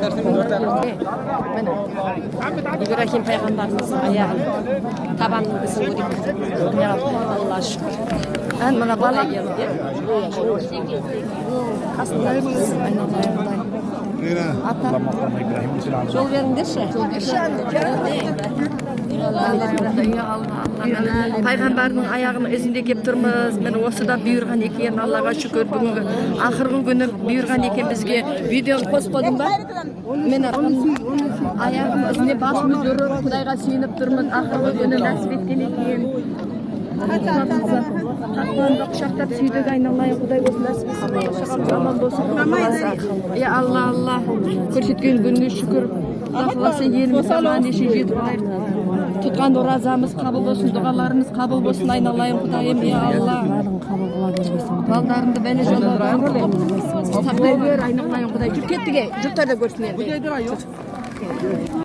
Міне, Ибрахим пайғамбарымыздың аяғын, табанының ізін көрейік. Аллаға шүкір. Ән мына бала. Қасында айналайын, Құдай. Ата, жол беріңдерші. Пайғамбардың аяғының ізінде келіп тұрмыз. Міне, осы да бұйырған екен, Аллаға шүкір. Бүгінгі ақырғы күні бұйырған екен бізге. Видеоны қосып қойдың ба? Міне, аяғының ізіне басымыз ұрып, Құдайға сүйеніп тұрмыз. Ақырғы күні нәсіп еткен екен. Тақуамды құшақтап сүйдік, айналайын Құдай, осы нәсіп етсін, бала шағамыз аман болсын, Құдай қаласа. Е, Алла, Алла, көрсеткен күніңе шүкір. Құдай қаласа, еліміз аман есен жетіп алайық. Тұтқан оразамыз қабыл болсын, дұғаларымыз қабыл болсын, айналайын Құдайым, е, Алла. Барлығын қабыл қыла көргейсің. Балдарыңды бәле жолдардан сақтай көр, айналайын Құдай. Жүр, кеттік, ей, жұрттар да көрсін енді.